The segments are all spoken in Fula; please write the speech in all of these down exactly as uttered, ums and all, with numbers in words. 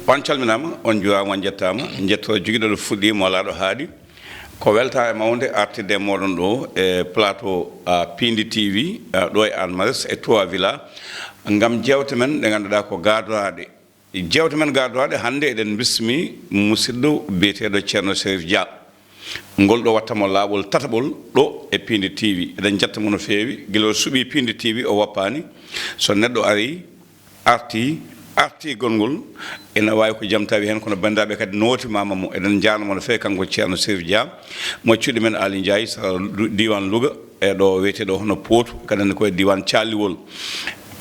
On calminaama, on njuuraama, on njettaama. Njettoor jogiiɗo ɗo fuɗɗii, mo alaa ɗo haaɗi. Ko weltaare mawnde artirde e mooɗon ɗo e plateau, ah, Piindi T V, ah, ɗo e Hann Maristes e Trois Villas, ngam jeewte men ɗe ngannduɗaa ko gaadoraaɗe. Jeewte men gaadoraaɗe hannde, eɗen mbismi musidɗo biyeteeɗo Ceerno Serif Dia. Ngol ɗo watta mo laaɓol tataɓol ɗo e Piindi T V. Eɗen njetta mo no feewi. Gila o suɓii Piindi T V, o woppaani. So neɗɗo arii, artii, artii gonngol, ina waawi ko jam tawi heen, kono banndiraaɓe kadi nootimaama mo. Eɗen njaarnoo mo no feewi, kanko Ceerno Serif Dia, mo cuuɗi men Aali Njaay, sara Lu-, diiwaan Louga, e ɗo wiyetee ɗo hono Pootu, kadi ne ko e diiwaan Caaliwol.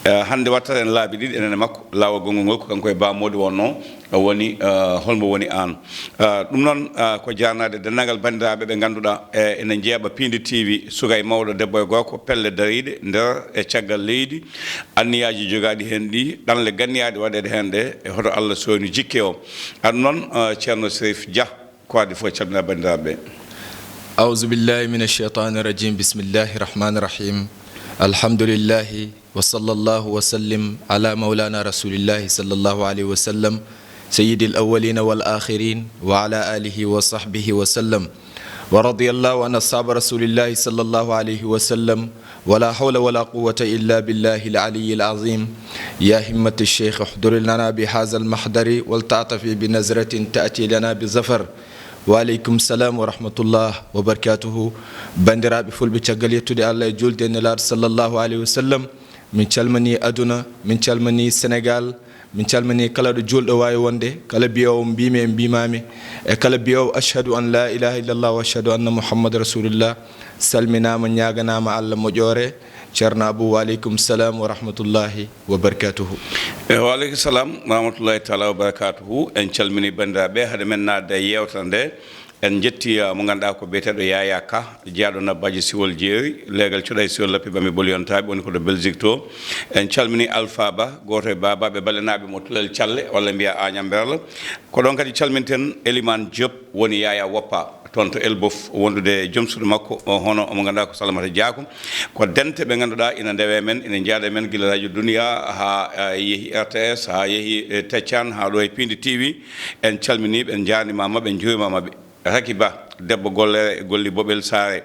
Eh, hannde wattata en laabi ɗiɗi enen e makko, laawol gonngol ngol ko kanko e Ba Moodi wonnoo, woni, eh, holmo woni aan. Eh, ɗum noon, eh, ko jaarnaade denndaangal banndiraaɓe ɓe ngannduɗaa, eh, ene njeeɓa Piindi T V, suka e mawɗo, debbo e gorko, pelle dariiɗe nder e caggal leydi, anniyaaji jogaaɗi heen ɗi, ɗanle ganniyaaɗe waɗeede heen ɗe, e hoto Allah sooynu jikke o. Ah, ɗum noon, eh, Ceerno Serif Dia, ko adii fof, calmina banndiraaɓe ɓe. أعوذ بالله من الشيطان الرجيم. بسم الله الرحمن الرحيم. الحمد لله وصلى الله وسلم على مولانا رسول الله صلى الله عليه وسلم، سيد الأولين والآخرين، وعلى آله وصحبه وسلم، ورضي الله عن أصحاب رسول الله صلى الله عليه وسلم، ولا حول ولا قوة إلا بالله العلي العظيم. يا همة الشيخ، احضر لنا بهذا المحضر، ولتعطف بنظرة تأتي لنا بظفر. Wa aleykum salam wa rahmatullah wa barakatuhu. Banndiraaɓe fulɓe, caggal yettude Allah e juulde e Nelaaɗo sallallahu alayhi wa sallam, min calmini aduna, min calmini Senegal, min calmini kala ɗo juulɗo waawi wonde, kala biyoowo mbiimi e mbiimaami, e kala biyoowo ashhadu an la ilaha illallah wa ashhadu anna Muhammad rasulullah, salminaama, ñaaganaama Allah moƴƴoore. Ceerno Abou, wa aleykum salam wa rahmatullahi wa barakatuhu. E, wa aleykum salam wa rahmatullahi taala wa barakatuhu. En calmini banndiraaɓe. Hade men naatde e yeewtere nde, en njetti, ah, mo ngannduɗaa ko biyeteeɗo Yaya Ka, jeyaaɗo Nabbaaji Siwol Jeeri, leegal Coɗay Siwol Lappi Bambi Ɓoli Yontaaɓe, woni ko to Belgique to. En calmini Alpha Ba, gooto e baabaaɓe ballenaaɓe mo Tulel Calle, walla mbiya Agnam Mberlo. Ko ɗoon kadi calminten Elimane Diop, woni Yaya Woppa, toon to Elbof, wondude e joom suudu makko, o, hono omo ngannduɗaa ko Salamata Diakou. Ko dente ɓe ngannduɗaa ina ndewe men, ina njaada men gila Radio Dunia haa, eh, yehi R T S, haa yehi, eh, Teccan, haa ɗo e Piindi T V. En calminiiɓe, en njaarnimaama ɓe, en njuurimaama ɓe. Raky Ba, debbo golle, golli Boɓel Saare,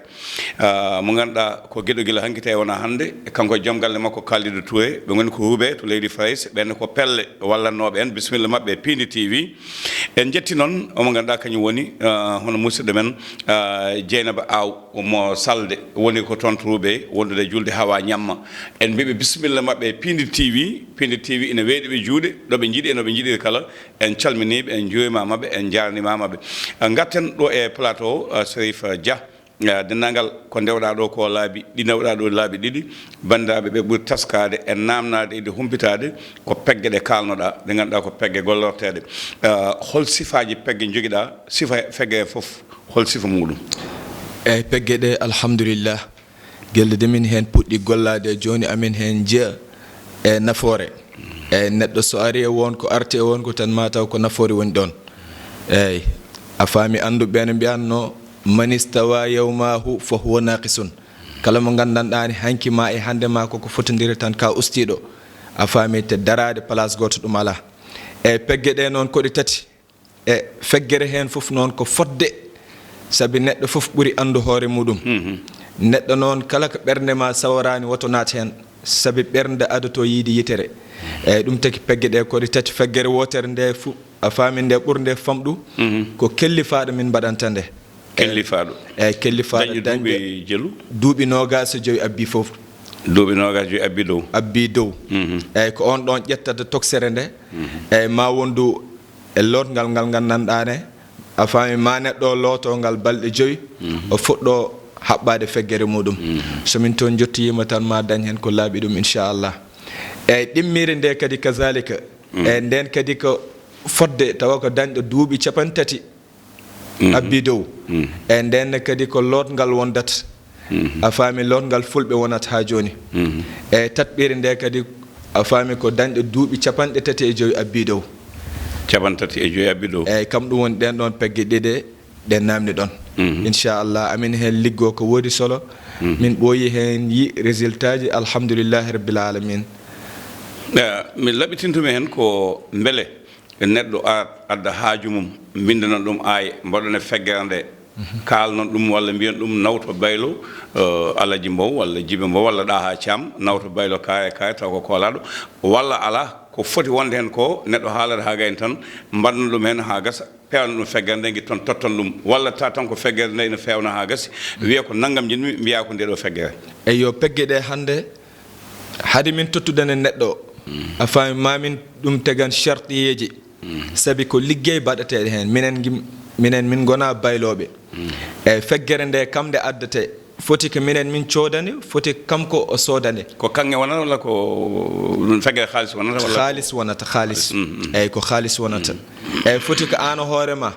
ah, mo ngannduɗaa ko giɗo gila hanki tawi wonaa hannde, e kanko e joom galle makko Kalidou Touré, ɓe ngoni ko Roubaix to leydi Farayse, ɓen ko pelle wallannooɓe en. Bisimilla maɓɓe e Piindi T V. En njetti noon omo ngannduɗaa kañum woni, ah, hono musidɗo men, ah, Dieynaba Aw mo Salde, woni ko toon to Roubaix, wondude e juulde Hawa Ñamma. En mbiɓe bisimilla maɓɓe e Piindi T V. Piindi T V ina weeɗi ɓe juuɗe, ɗo ɓe njiɗi e no ɓe njiɗiri kala. En calminiiɓe, en njuurimaama ɓe, en njaarnimaama ɓe. Ah, ngarten ɗo e plateau, ah, Serif Dia. Ah, denndaangal ko ndewɗaa ɗo ko laabi, ɗi ndewɗaa ɗo laabi ɗiɗi, banndiraaɓe ɓe ɓuri taskaade e naamnaade e nde humpitaade ko pegge ɗe kaalnoɗaa, ɗe ngannduɗaa ko pegge gollorteeɗe. Ah, hol sifaaji pegge njogiɗaa? Sifa pegge fof, hol sifa muɗum? Eeyi, pegge ɗe, alhamdulillah, gelle de min heen puɗɗi gollaade, jooni amin heen njiya e nafoore. Eeyi, neɗɗo so ari e won ko arti e won ko tan ma taw ko nafoore woni ɗoon. Eeyi, a faami, anndu ɓe no mbiyanno, "Man istawa yawmahu fa huwa naqisun." Kala mo nganndanɗaa ni hanki ma e hannde ma koko fotondiri tan ka ustiiɗo. A faami, te daraade place gooto ɗum alaa. Eeyi, pegge ɗe noon ko ɗe tati. E feggere heen fof noon ko fotde, sabi neɗɗo fof ɓuri anndu hoore muɗum. Mhm. Neɗɗo noon kala ko ɓernde ma saworaani woto naat heen, sabi ɓernde adoto yiide yitere. Eeyi, ɗum tagi pegge ɗe ko ɗe tati, feggere wootere nde fu-, a faami nde ɓurnde famɗu, mhm, ko kellifaaɗo min mbaɗanta nde. Kellifaaɗo. Eeyi, kellifaaɗo dañde dañde duuɓi jelu? Duuɓi noogaas e joy abbi fof. Duuɓi noogaas e joy abbi dow. Abbi dow. Mhm. Eeyi, ko on ɗon ƴettata toksere nde. Mhm. Eeyi, ma wondu e lootngal ngal nganndanɗaa ne, a faami, ma neɗɗo o looto ngal balɗe joy, mhm, o fuɗɗo haɓɓaade feggere muɗum. Mhm. So min toon njottiima tan ma dañ heen ko laaɓi ɗum, inchallah. Eeyi, ɗimmiire nde kadi kazalika. Mhm. Eeyi, nden kadi ko fotde tawa ko dañɗo duuɓi capanɗe tati. Mhm. Abbi dow. Mhm. Eeyi, nden ne kadi ko lootngal wondata. Mhm. A faami, lootngal fulɓe wonata haa jooni. Mhm. Eeyi, taɓɓere nde kadi, a faami, ko dañɗo duuɓi capanɗe tati e joy abbi dow. Capanɗe tati e joy abbi dow. Eeyi, kam ɗum woni ɗen ɗon pegge ɗiɗe ɗe naamni ɗon. Mhm. Inchallah, amin heen liggoo ko woodi solo. Mhm. Min ɓooyi heen yi résultat ji, alhamdulillahi rabbil alamin. Eh, mi laɓɓitintumi heen ko mbele neɗɗo ar-, adda haaju mum, mbinndana ɗum aaya, mbaɗon e feggere nde, mhm, kaalnon ɗum walla mbiyon ɗum nawto baylo, eh, Alaji Mbow walla Jibe Mbow walla Ɗaha Caam, nawto baylo kaaya kaaya, taw ko koolaaɗo, walla alaa, ko foti wonde heen ko neɗɗo haalata haa gayni tan, mbaɗnon ɗum heen haa gasa, peewnon ɗum feggere nde, ngitton totton ɗum, walla ta tan ko feggere nde ina feewna haa gasi, wiya ko nanngam njiɗmi, mbiya ko nde ɗo feggere. Eyyo, pegge ɗe hannde, hade min tottude nde neɗɗo o, a faami, ma min ɗum tegan shartiyeeji, sabi ko liggey baɗateeɗo heen. Minen ngim-, minen min ngona baylooɓe. E feggere nde kam nde addate, foti ko minen min coodani, foti ko kanko o soodani. Ko kaŋŋe wonata walla ko ɗum feggere haalis wonata walla? Haalis wonata, haalis. Mm, mm. Eyyi, ko haalis wonata. Mm. Eyyi, foti ko aan hoore ma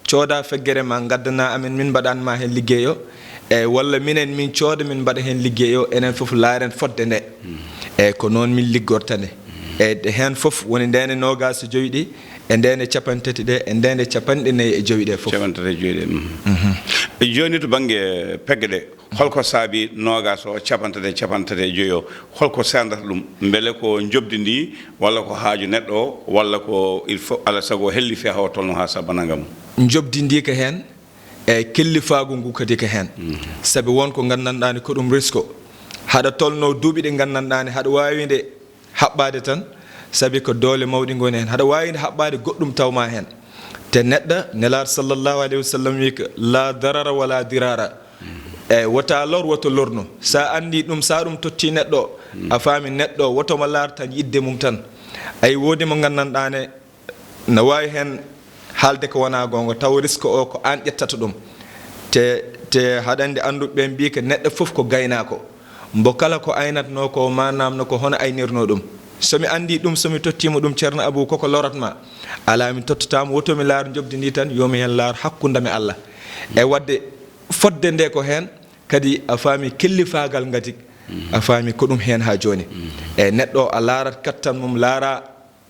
cooda feggere ma, ngaddana amen, min mbaɗan ma heen liggey o. Eyyi, walla minen min cooda, min mbaɗa heen liggey o, enen fof laaren fodde nde. Mm. Eyyi, ko noon min liggorta nde. Mm. Eyyi, heen fof woni ndene noogaas e joyi ɗi, e ndene capanɗe tati ɗe, e ndene capanɗe nayi e joyi ɗe fof. Capanɗe tati e joyi ɗe, mhm. Mhm. Jooni to bannge pegge ɗe, holko saabi noogaas o, capanɗe tati, capanɗe tati e joyi o, holko seedata ɗum? Mbele ko njoɓdi ndi, walla ko haaju neɗɗo o, walla ko il faut, alaa sago o hellifi haa o tolno haa sabbana ngam? Njoɓdi ndi ko heen, e kellifaagu ngu kadi ko heen. Mhm. Sabi won ko nganndanɗaa ni ko ɗum risque. Haɗa tolno duuɓi ɗi nganndanɗaa ni haɗa waawi nde haɓɓaade tan, sabi ko doole mawɗi ngoni heen. Haɗa waawi nde haɓɓaade goɗɗum taw ma heen. Te neɗɗo, Nelaaɗo sallallahu alayhi wa sallam wii ko, "La darara wala dirara." Eyyi, wota lor, woto lornu. Sa anndi ɗum, sa ɗum totti neɗɗo o, a faami neɗɗo o, woto mo laar tan yiɗde mum tan. Ay, woodi mo nganndanɗaa ne, na waawi heen haalde ko wonaa goonga, taw risque o ko aan ƴettata ɗum. Te, te haɗa anndi annduɓe ɓe mbii ko neɗɗo fof ko gaynaako. Mbo kala ko aynatnoo ko, ma naamno ko hono aynirnoo ɗum. So mi anndii ɗum, so mi tottiima ɗum, Ceerno Abuu, koko lorat ma? Alaa, mi tottotaama, woto mi laar njoɓdi ndi tan, yo mi heen laar hakkunde am e Allah. E waɗde fodde nde ko heen, kadi a faami kellifaagal ngadi, a faami ko ɗum heen haa jooni. E neɗɗo o a laarat kattan mum, laara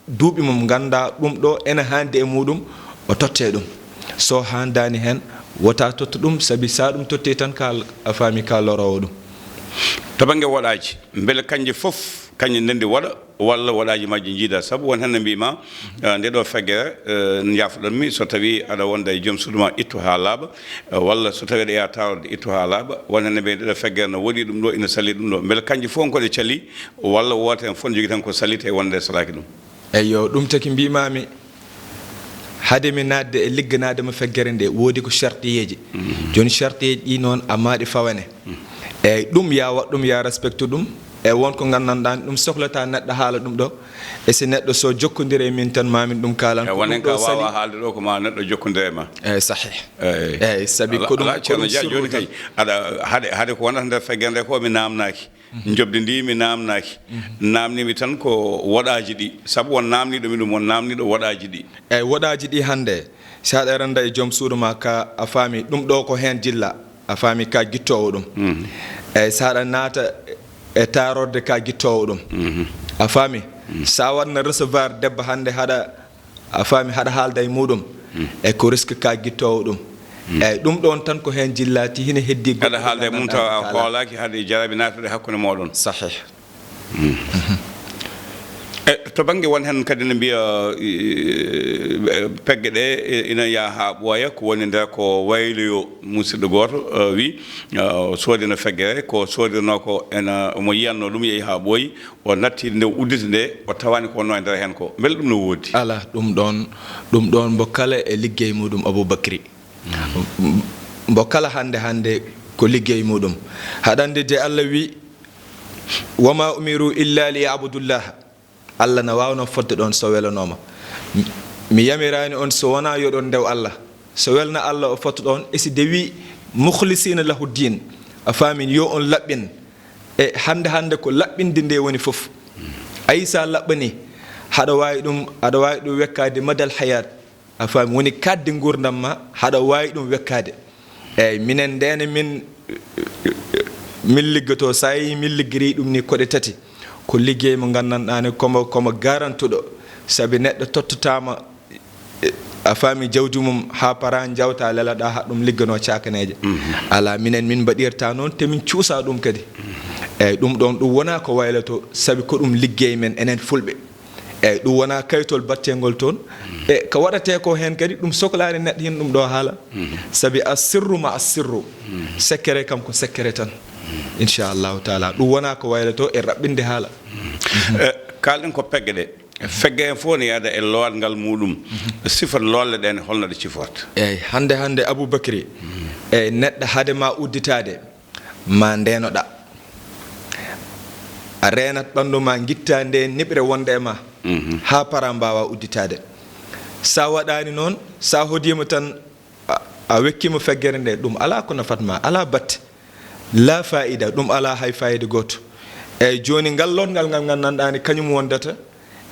duuɓi mum, ngannda ɗum ɗo ene haandi e muɗum, o totte ɗum. So haandaani heen, wota tottu ɗum, sabi sa ɗum totti tan ka, a faami ka loroowo ɗum. To bannge woɗaaji, mbele kañje fof, kañje ndendi woɗa, walla woɗaaji majji njiida? Sabu won heen no mbii ma, eh, nde ɗo feggere, eh, njaafoɗon mi, so tawi aɗa wonda e joom suudu ma, ittu haa laaɓa, eh, walla so tawi aɗa yaha tawde, ittu haa laaɓa. Won heen no mbii nde ɗo feggere no woɗi ɗum ɗo, ina sali ɗum ɗo. Mbele kañje fof ko ɗe cali, walla woote heen fof ne jogii tan ko sali, tawi wonde salaaki ɗum? Eyyo, ɗum taki mbii ma mi, hade mi naatde e ligganaade mo feggere nde, woodi ko shartiyeeji. Mhm. Jooni shartiyeeji ɗi noon, amma ɗi fawane. Mhm. Eyyi, ɗum ya waɗ ɗum, ya respecte ɗum. E won ko nganndanɗaa ɗum sohlata neɗɗo haala ɗum ɗo. E si neɗɗo so jokkondire e min tan, ma min ɗum kaalan. E ko wonen ɗum ɗo ka sali. Waawa haalde ɗo ko ma neɗɗo jokkondire e ma. Eyyi, sahih. Eyyi. Eyyi, sabi ko ɗum, ala, ko Ceerno ɗum Dia, sirru jooni tan. Kay, aɗa, hade, hade ko wonata nder feggere nde ko mi naamnaaki. Mhm. Njoɓdi ndi mi naamnaaki. Mhm. Naamnimi tan ko woɗaaji ɗi. Sabu won naamniiɗo mi ɗum, won naamniiɗo woɗaaji ɗi. Eyyi, woɗaaji ɗi hannde, so aɗa rennda e joom suudu ma ka, a faami, ɗum ɗo ko heen jilla, a faami, ka gittoowo ɗum. Mhm. Eyyi, so aɗa naata e taarorde, ka gittoowo ɗum. Mhm. A faami? Mhm. So a waɗna recevoir debbo hannde, haɗa, a faami, haɗa haalda e muɗum. Mhm. E ko risque ka gittoowo ɗum. Mhm. Eyyi, ɗum ɗon tan ko heen jillati, hina heddi goɗɗo. Haɗa haalda e mum tawa a hoolaaki, haɗa jarabi naatude hakkunde mooɗon. Sahih. E, to bannge won heen kadi ne mbiya, e, pegge ɗe, e, ina yaha haa ɓooya, ko woni nder ko wayloyo. Musidɗo gooto, e, wi, e, o soodino feggere, ko soodirnoo ko ena, omo yiyatnoo ɗum, yehi haa ɓooyi, o natti nde, o udditi nde, o tawaani ko wonnoo e nder heen ko. Mbele ɗum no woodi? Alaa, ɗum ɗoon, ɗum ɗoon mbo kala e liggey muɗum, Aboubacry. Mbo kala hannde, hannde ko liggey muɗum. Haɗa anndi de Allah wi, "Wa ma umiru illa li ya'budullaha." Allah na waawno fodde ɗoon so welanooma. Mi, mi yamiraani on so wonaa yo ɗon ndew Allah. So welna Allah o fotto ɗoon, e si de wi, "Mukhlisina lahu din." A faamin, yo on laɓɓin. E hannde, hannde ko laɓɓinde nde woni fof. Ay sa laɓɓani, haɗa waawi ɗum, aɗa waawi ɗum wekkaade madal hayaat. A faami, woni kaɗde nguurndam ma, haɗa waawi ɗum wekkaade. Eyyi, minen ndene min, min liggoto, so a yii min liggiri ɗum ni koɗe tati. Ko liggey mo nganndanɗaa ne, komo, komo garantuɗo. Sabi neɗɗo tottotaama, e, A faami, jawdi mum haa para, njawta lelaɗa haa ɗum ligganoo caakaneeje. Alaa, minen min mbaɗirta noon, te min cuusa ɗum kadi. Eeyi, ɗum ɗoon, ɗum wonaa ko wayloto, sabi ko ɗum liggey men enen Fulɓe. Eeyi, ɗum wonaa kaytol baɗteengol toon. E ko waɗatee ko heen kadi, ɗum soklaani neɗɗo heen ɗum ɗo haala. Sabi a sirru ma a sirru. Sekkere kam ko sekkere tan. Inchallahu taala. Ɗum wonaa ko wayloto e raɓɓinde haala. Eh, kaalɗen ko pegge ɗe. Fegge heen fof ne yahda e loowal ngal muɗum. Sifat loolle ɗen, holno ɗe ciforta? Eeyi, hannde, hannde Aboubacry, eeyi, neɗɗo hade ma udditaade, ma ndeenoɗa. A reenat ɓanndu ma, ngitta nde niɓre wonde e ma, haa para mbaawa udditaade. So a waɗaani noon, so a hodiima tan, a, a wekkiima feggere nde, ɗum alaa ko nafat ma, alaa batte. La faida, ɗum alaa hay faida gooto. Eeyi, jooni ngal lootngal ngal nganndanɗaa ni kañum wondata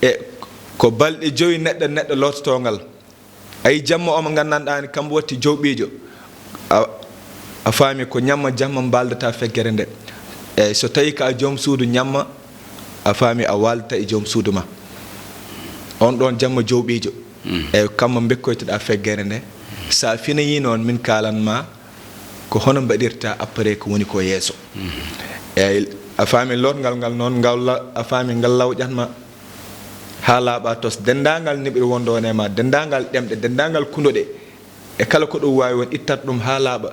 e ko balɗe joyi neɗɗo, neɗɗo loototoo ngal. Ayi, jamma o mo nganndanɗaa ni kam watti jowɓiijo. A, a faami, ko ñamma jamma mbaaldata feggere nde. Eeyi, so tawii ko a joom suudu ñamma, a faami, a waaldata e joom suudu ma. On ɗoon jamma jowɓiijo. Eeyi, kamma mbekkoytoɗaa feggere nde. So a finayii noon, min kaalan ma ko hono mbaɗirta après ko woni ko yeeso. Eeyi, a faami, lootngal ngal noon, ngal la-, a faami, ngal lawƴat ma haa laaɓa tos, denndaangal niɓre wonde won e ma, denndaangal ɗemɗe, denndaangal kundoɗe, e kala ko ɗum waawi won, ittat ɗum haa laaɓa.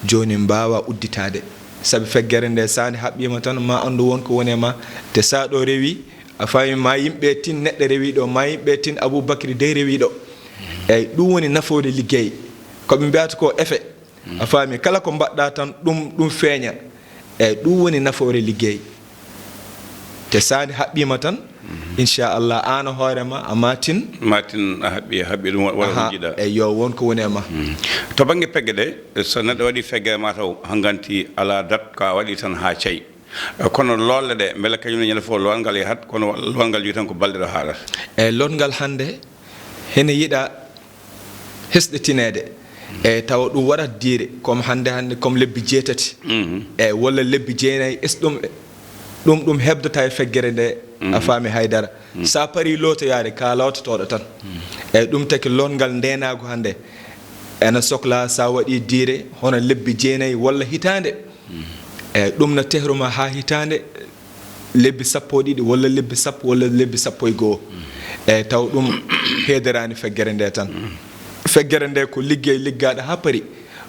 Jooni mbaawa udditaade. Sabi feggere nde, so nde haɓɓiima tan, ma anndu won ko woni e ma. Te so a ɗo rewi, a faami, ma yimɓe tin neɗɗo rewiɗo, ma yimɓe tin Aboubacry dey rewiɗo. Eeyi, ɗum woni nafoore liggey. Ko ɓe mbiyata ko effet. A faami, kala ko mbaɗɗa tan, ɗum, ɗum feeña. Eeyi, ɗum woni nafoore liggey. Te so nde haɓɓiima tan, inchallah, aan e hoore ma, a maatin. Maatin a haɓɓi, a haɓɓi ɗum, wa-, walla ko njiɗa. Eeyi, yo won ko woni e ma. To bannge pegge ɗe, so neɗɗo waɗi feggere, ma taw hanganti alaa dat, ko a waɗi tan haa cay. Kono loolle ɗe, mbele kañum ne ñande fof loowal ngal yahat, kono loowal ngal jogi tan ko balɗe ɗo haaɗata? Eeyi, lootngal hannde hene yiɗa hesɗitineede. Eeyi, tawa ɗum waɗat diire, comme hannde, hannde, comme lebbi jeetati. Eeyi, walla lebbi jeenayi, est-ce ɗum, ɗum, ɗum heɓdata e feggere nde, a faami, haydara. So a parii lootoyaade, ka loototooɗo tan. Eeyi, ɗum taki lootngal ndeenaagu hannde ena soklaa so a waɗii diire hono lebbi jeenayi walla hitaande. Eeyi, ɗum na tehru ma haa hitaande, lebbi sappo e ɗiɗi walla lebbi sappo walla lebbi sappo e goo. Eeyi, taw ɗum heederaani feggere nde tan. Feggere nde ko liggey liggaaɗo haa parii.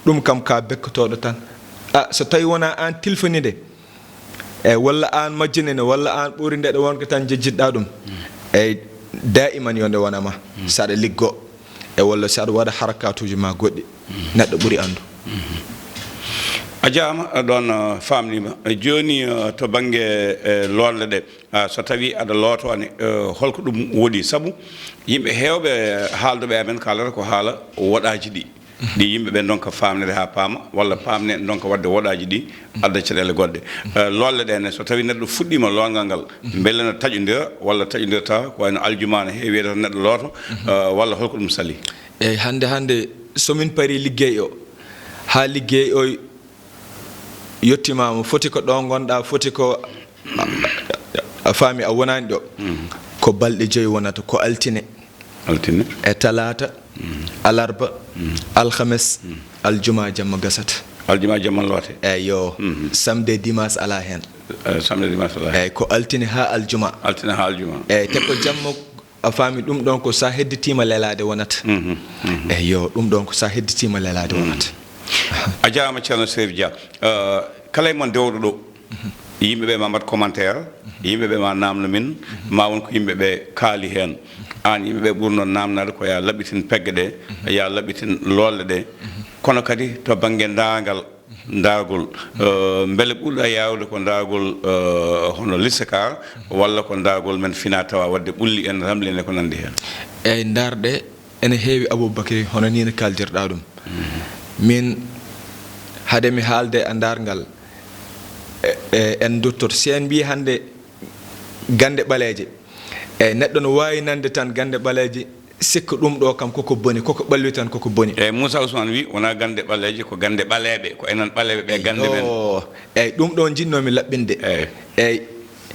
Ɗum kam ka bekkotooɗo tan. A, so tawii wonaa aan tilfini nde, eeyi, walla aan majjini nde, walla aan ɓuri nde, ɗo wonko tan njejjitɗaa ɗum. Eeyi, daiman yo nde wona ma. So aɗa liggoo. E walla so aɗa waɗa harakatuuji ma goɗɗi, neɗɗo ɓuri anndu. A jaama, ɗoon, uh, faamniima. Jooni, uh, to bannge, eh, loolle ɗe, uh, so tawii aɗa lootoani, uh, holko ɗum woɗi? Sabu yimɓe heewɓe haalduɓe e amen kaalata ko haala woɗaaji ɗi. Ɗi yimɓe ɓe ndonka faamnede haa paama, walla paamne ndonka waɗde woɗaaji ɗi, adda caɗeele goɗɗe. Eh, loolle ɗe ne, so tawii neɗɗo fuɗɗiima loolngal ngal, mbele no taƴondira, walla taƴondirta, ko wayno aljuma no heewi wiyde tan neɗɗo looto, eh, walla holko ɗum sali? Eeyi, hannde, hannde, so min parii liggey o, haa liggey o yettiima mo, foti ko ɗo ngonɗaa, foti ko, a, a, a faami, a wonaani ɗo. Ko balɗe joyi wonata, ko altine. Altine. E talaata, alarba, alhames, aljuma jamma gasata. Aljuma jamma loote. Eeyi, yo. Samedi, dimanche alaa heen. Eh, samedi, dimanche alaa heen. Eeyi, ko altine haa aljuma. Altine haa aljuma. Eeyi, te ko jamma, a faami, ɗum ɗoon ko so a hedditiima lelaade wonata. Eeyi, yo, ɗum ɗoon ko so a hedditiima lelaade wonata. A jaaraama, Ceerno Serif Dia. Eh, kala e mon dewɗo ɗo, yimɓe ɓe ma mbaɗ commentaire, yimɓe ɓe ma naamno min, ma won ko yimɓe ɓe kaali heen. Aan, yimɓe ɓe ɓurno naamnaade ko yo a laɓɓitin pegge ɗe, yo a laɓɓitin loolle ɗe. Kono kadi to bannge ndaargal, ndaargol, eh, mbele ɓurɗa yaawde ko ndaargol, eh, hono Lissakar, walla ko ndaargol men fina tawa, waɗde ɓulli en, ramli en e ko nanndi heen? Eeyi, ndaarɗe ene heewi, Aboubacry, hono nii no kaaldirɗaa ɗum. Min, hade mi haalde e ndaargal, e, e, en nduttoto. Si en mbii hannde gannde ɓaleeje, eeyi, neɗɗo no waawi nande tan gannde ɓaleeje, sikka ɗum ɗo kam koko boni, koko ɓalwi tan koko boni. Eeyi, Moussa Ousmane wii, wonaa gannde ɓaleeje, ko gannde ɓaleeɓe, ko enen ɓaleeɓe ɓe gannde men. Yoo, eeyi, ɗum ɗo njiɗnoo-mi laɓɓinde. Eeyi. Eeyi,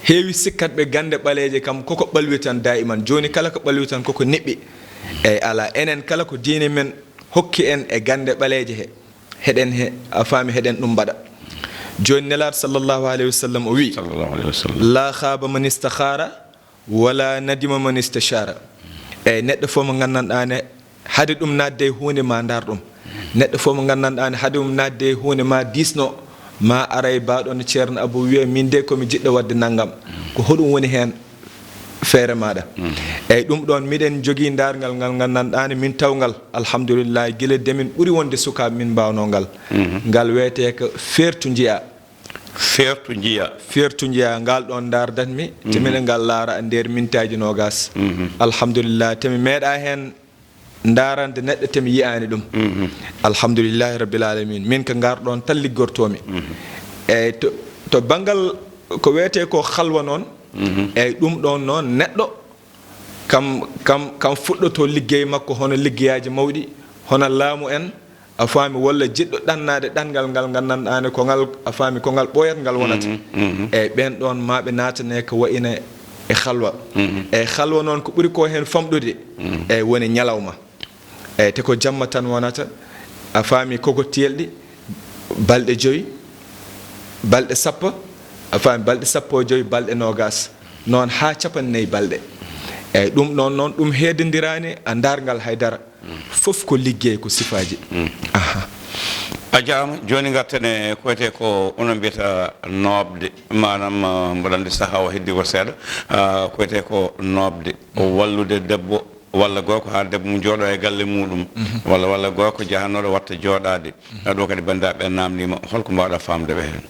heewi sikkatɓe gannde ɓaleeje kam koko ɓalwi tan daiman. Jooni kala ko ɓalwi tan koko niɓɓi. Eyi, alaa, enen kala ko diine men hokki en e gannde ɓaleeje he, heɗen he, a faami, heɗen ɗum mbaɗa. Jooni Nelaaɗo sallallahu alayhi wa sallam o wiyi, Sallallahu alayhi wa sallam. "Laa khaaba man istakhara, wala nadima man istashara." Eyi, neɗɗo fof mo nganndanɗaa ne, hade ɗum naatde e huunde ma ndaar ɗum. Neɗɗo fof mo nganndanɗaa ne, hade ɗum naatde e huunde ma diisno, ma aray baaɗo no Ceerno Abou wiya, "Min de ko mi jiɗɗo waɗde nanngam." Ko hoɗum woni heen feere maaɗa? Eyi, ɗum ɗoon miɗen njogii ndaarngal ngal nganndanɗaa ne, min taw ngal, alhamdulillah, gila de min ɓuri wonde sukaaɓe min mbaawnoo ngal. Ngal wiyetee ko Feertu Njiyaa. Feertu Njiyaa. Feertu Njiyaa, ngal ɗoon ndaardat mi, te miɗen ngal laara e nder mintaaji noogaas. Alhamdulillah, te mi meeɗaa heen ndaarande neɗɗo te mi yiyaani ɗum. Alhamdulillahi rabbil alamin. Min ko ngar ɗoon tan liggortoomi. Eyi, to, to banngal ko wiyetee ko halwa noon, eyi, ɗum ɗoon noon neɗɗo kam, kam, kam fuɗɗoto liggey makko hono liggeyaaji mawɗi, hono laamu en, a faami, walla jiɗɗo ɗannaade ɗanngal ngal nganndanɗaa ne ko ngal, a faami, ko ngal ɓooyat ngal wonata. Eyi, ɓeen ɗoon maa ɓe naatane ko wayno e halwa. Eyi, halwa noon ko ɓuri ko heen famɗude, eyi, woni ñalawma. Eyi, te ko jamma tan wonata, a faami, koko teelɗi, balɗe joyi, balɗe sappo, a faami, balɗe sappo e joyi, balɗe noogaas, noon haa capanɗe nayi balɗe. Eyi, ɗum ɗoon noon, ɗum heedondiraani a ndaarngal hay dara. Fof ko liggey, ko sifaaji. Aha. A jaaraama. Jooni ngarten e ko wiyetee ko onon mbiyata nooɓde, maanaam, uh, mboɗo anndi sahaa o heddii ko seeɗa, uh, ko wiyetee ko nooɓde, o wallude debbo walla gorko haa debbo mum jooɗo e galle muɗum, walla, walla gorko jahanooɗo watta jooɗaade. Uh, ɗo kadi banndiraaɓe naamndiima, holko mbaawɗaa faamde ɓe heen?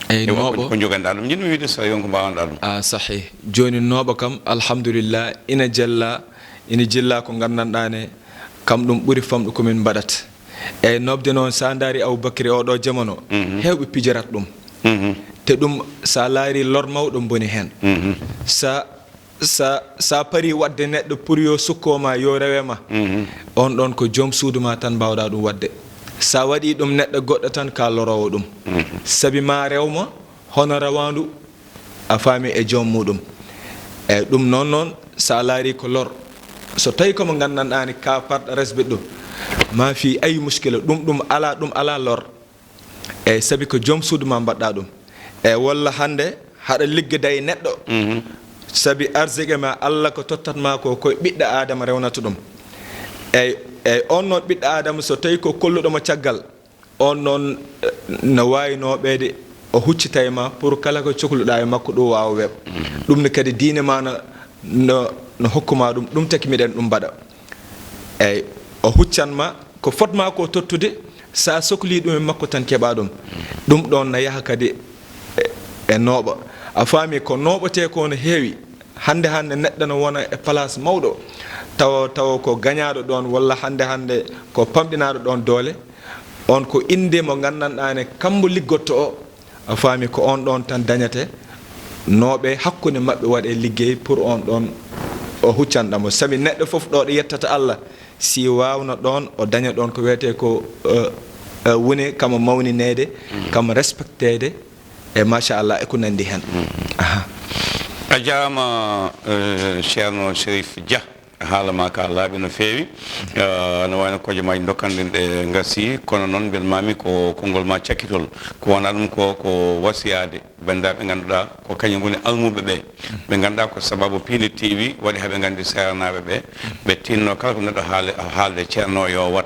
Eyi, E wa-, nooɓo. Ko njoganɗaa ɗum? Njiɗmi wiide so tawi won ko mbaawɗaa ɗum. A sahi. Jooni nooɓo kam, alhamdulillah, ina jella, ina jilla ko nganndanɗaa ne, kam ɗum ɓuri famɗu ko min mbaɗat. Eyi, nooɓde noon, so a ndaari Aboubacry oɗo jamano, heewɓe pijorat ɗum. Te ɗum, so a laari lor mawɗo boni heen. Sa, sa, sa pari waɗde neɗɗo pour yo sukko ma, yo rewe ma, on ɗoon ko joom suudu ma tan mbaawɗaa ɗum waɗde. Sa waɗi ɗum neɗɗo goɗɗo tan, ka loroowo ɗum. Sabi ma rew ma, hono rawaandu, a faami, e joom muɗum. Eyi, ɗum noon noon, so a laari ko lor, so tawi ko mo nganndanɗaa ni ka parɗo resbe ɗum, ma fii ayi muskila, ɗum, ɗum alaa, ɗum alaa lor. Eyi, sabi ko joom suudu ma mbaɗɗaa ɗum. Eyi, walla hannde haɗa liggida e neɗɗo, sabi arsike ma, Allah ko tottat ma ko, koye ɓiɗɗo Aadama rewnata ɗum. Eyi, eyi, on noon ɓiɗɗo Aadama, so tawi ko kolluɗo mo caggal, on noon, eh, no waawi nooɓeede o huccita e ma pour kala ko cokluɗaa e makko ɗum waawa weeɓ. Ɗum ne kadi diine ma no, no, no hokku ma ɗum, ɗum taki miɗen ɗum mbaɗa. Eyi, o huccan ma ko fot ma ko tottude, sa sokli ɗum e makko tan keɓa ɗum. Ɗum ɗoon na yaha kadi e, e nooɓa. A faami ko nooɓatee ko no heewi. Hannde hannde neɗɗo no wona e place mawɗo, tawa, tawa ko gañaaɗo ɗoon, walla hannde hannde ko pamɗinaaɗo ɗoon doole. On ko innde mo nganndanɗaa ne, kambo liggotto o, a faami, ko on ɗoon tan dañate. Nooɓe hakkunde maɓɓe waɗe liggey pour on ɗoon o huccanɗa mo. Sabi neɗɗo fof ɗo ɗo yettata Allah, si waawno ɗoon o daña ɗoon ko wiyetee ko, eh, eh, woni kamo mawnineede, kamo respecteede, e machallah, e ko nanndi heen. Aha. A jaaraama, eh, Ceerno Cherif Dia. Haala ma ka laaɓi no feewi. Eh, no wayi no kojomaaji dokkanɗen ɗe ngasi, kono noon mbel mami ko konngol ma cakkitol. Ko wona ɗum ko, ko wasiyaade banndiraaɓe ɓe ngannduɗaa ko kañum ngoni almuɓe ɓe. Ɓe ngannduɗaa ko sababu Piindi T V waɗi haɓe nganndi seernaaɓe ɓe. Ɓe tinno kala ko neɗɗo haale-, haalde ceerno yo wat.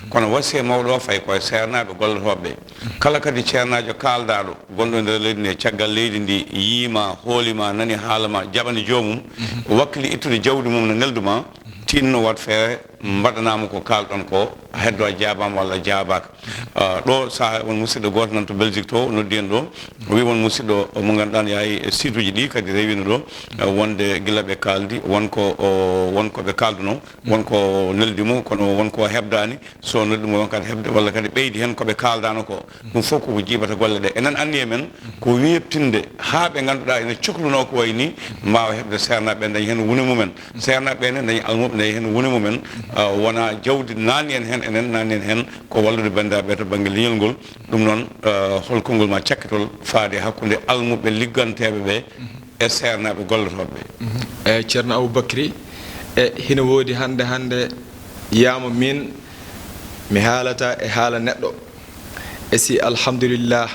Kono wasiya mawɗo o fayi koye seernaaɓe gollotooɓe ɓe. Kala kadi ceernaajo kaaldaaɗo gonɗo e nder leydi ndi, e caggal leydi ndi, yiima, hoolima, nani haala ma, jaɓani joomum, wakkili ittude jawdi mum no neldu ma, tinno waɗ feere, mbaɗanaa mo ko kaalɗon ko, heddo a jaabaama walla a jaabaaka. Ah, ɗo saha won musidɗo gooto nan to Belgique to, noddi en ɗo, o wi won musidɗo mo ngannduɗaa ne yahi e site uji ɗi kadi rewino ɗo, ah, wonde gila ɓe kaaldi, won ko, o, won ko ɓe kaalduno, won ko neldi mo, kono won ko heɓdaani, so neldi mo won kadi heɓde, walla kadi ɓeydi heen ko ɓe kaaldaano ko. Ɗum fof koko jiiɓata golle ɗe. Enen anniye men ko weeɓtinde haa ɓe ngannduɗaa ene coklunoo ko wayi ni, mbaawa heɓde seernaaɓe ɓe, ndaña heen wune mumen. Seernaaɓe ɓe ne ndaña almuɓe, ndaña heen wune mumen. Ah, wona jawdi naanni en heen, enen naanni en heen ko wallude banndiraaɓe to bannge leñol ngol. Ɗum noon, ah, hol konngol ma cakkitol faade hakkunde almuɓe ligganteeɓe ɓe e seernaaɓe gollotooɓe ɓe? Eyi, Ceerno Aboubacry, E hino woodi hannde, hannde yaama min mi haalata e haala neɗɗo. E si alhamdulillah,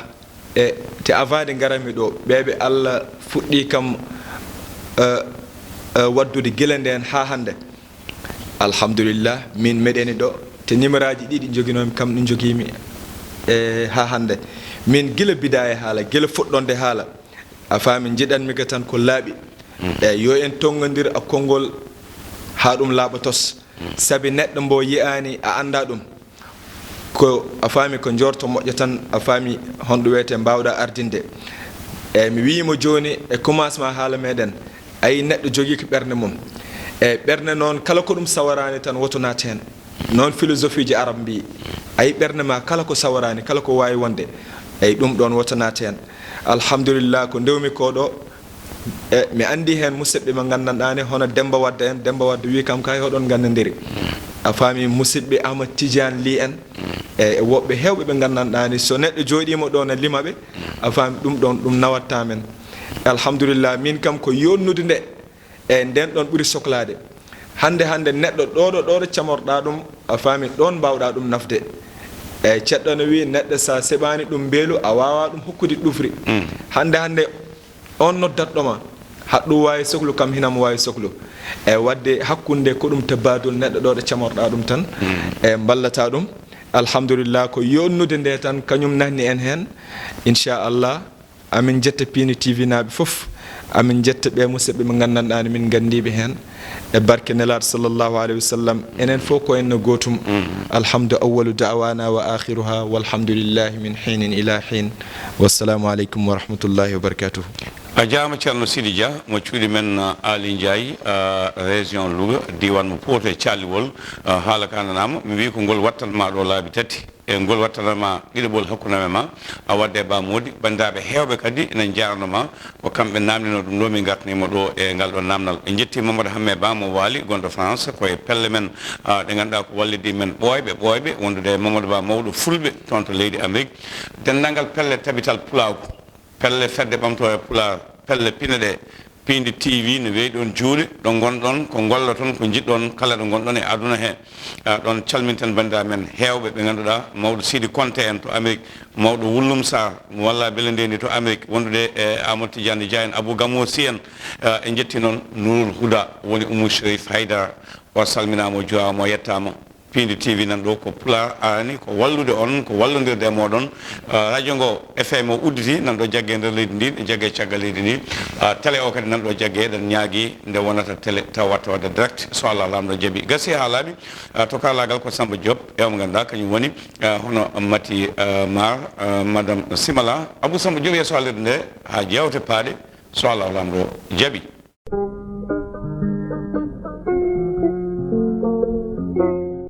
e te avant de ngaranmi ɗo, ɓeeɓe Allah fuɗɗii kam, eh, eh, waddude gila ndeen haa hannde. Alhamdulillah, min meɗeni ɗo, te nimeraaji ɗiɗi njoginoomi kam, ɗi njogiimi, e haa hannde. Min gila bidaaya haala, gila fuɗɗonde haala. A faami, njiɗanmi ka tan ko laaɓi. E yo en tonngondir a konngol haa ɗum laaɓa tos. Sabi neɗɗo mbo yi'aani a anndaa ɗum. Ko a faami ko njorto moƴƴo tan, a faami honɗo wiyetee mbaawɗaa ardinde. E mi wiyi mo jooni e commencement haala meɗen, ayi neɗɗo jogii ko ɓernde mum. E ɓernde noon kala ko ɗum sawaraani tan woto naat heen. Noon philosophie ji arab mbii, ayi ɓernde ma kala ko sawaraani, kala ko waawi wonde, eyi ɗum ɗoon woto naat heen. Alhamdulillah, ko ndewmi ko ɗo, e mi anndi heen musidɓe ɓe nganndanɗaani, hono Demmba Wadda en, Demmba Wadda wii kam kay hoɗon nganndondiri. A faami musidɓe Ahmad Tidiane Ly en, e e woɓɓe heewɓe ɓe nganndanɗaani, so neɗɗo jooɗiima ɗo na lima ɓe, a faami ɗum ɗoon, ɗum nawatta men. Alhamdulillah, min kam ko yonnude nde, e ndeen ɗoon ɓuri soklaade. Hannde, hannde neɗɗo ɗo ɗo, ɗo ɗo camorɗaa ɗum, a faami ɗoon mbaawɗaa ɗum nafde. E ceɗɗo no wii, neɗɗo so a seɓaani ɗum mbeelu, a waawaa ɗum hokkude ɗufri. Hannde, hannde on noddatɗo ma, haɗ ɗum waawi soklu, kam hina mo waawi soklu. E waɗde hakkunde ko ɗum tabaadul neɗɗo ɗo ɗo camorɗaa ɗum tan, e mballata ɗum. Alhamdulillah, ko yonnude nde tan, kañum nanni en heen. Inchallah, amin njetta Piindi T V naaɓe fof. Amin njetta ɓe musidɓe ɓe nganndanɗaani min nganndiiɓe heen. E barke Nelaaɗo sallallahu alayhi wa sallam, enen fof ko en no gootum. Alhamdu awwalu da'wana wa akhiruha, walhamdulillahi min hinin ila hin. Wassalamu aleykum wa rahmatullahi wa barakatuh. A jaama Ceerno Sidi Dia mo cuuɗi men, uh, Aali Njaay, uh, région Louga, diiwaan mo Pout e Caaliwol. Uh, haala ka nanaama, mi wii ko ngol wattanma ɗo laabi tati. E ngol wattanama ɗiɗaɓol hakkunde amen ma, a wadde Ba Moodi. Banndiraaɓe heewɓe kadi ina njaarnoo ma, ko kamɓe naamndinoo ɗum ɗo, min ngartanii mo ɗo e ngal ɗo naamnal. En njetti Mamadou Hamme Ba mo Waali, gonɗo France, ko e pelle men, ah, ɗe ngannduɗaa ko wallidi men ɓooyɓe, ɓooyɓe, wondude e Mamadou Ba mawɗo Fulɓe toon to leydi Amérique. Denndaangal pelle tabital pulaagu, pelle fedde ɓamtooje Pulaar, pelle pine ɗe, Piindi T V no weeyi ɗoon juuɗe, ɗo ngonɗon, ko ngolloton, ko njiɗɗon, kala ɗo ngonɗon e aduna he. Ah, ɗoon calminten banndiraaɓe men heewɓe ɓe ngannduɗaa, mawɗo Sidi Konte en to Amérique, mawɗo Wullum Sarr, mo walla bele ndendi to Amérique, wondude e Amadou Tidiane Dia en, Abou Gamo Sy en, ah, en njetti noon Nourul Houda, woni Oumou Chérif Haydara, o salminaama, o juwaama, o yettaama. Piindi T V nan ɗo ko Pulaar arani, ko wallude on, ko wallondirde e mooɗon. Ah, radio ngo F M o udditi nan ɗo jagge nder leydi ndi, jagge caggal leydi ndi. Ah, télé o kadi nan ɗo jagge, eɗen ñaagi nde wonata télé taw watta wadde direct, so Allah Laamɗo jaɓi. Gasi haa laaɓi, ah, to kaalaagal ko Samba Diop, e mo ngannduɗaa kañum woni, ah, hono Mati, ah, Mar, ah, Madame Simala. Abou Samba Diop, yeeso haalirde nde haa jeewte paaɗe, so Allah Laamɗo jaɓi.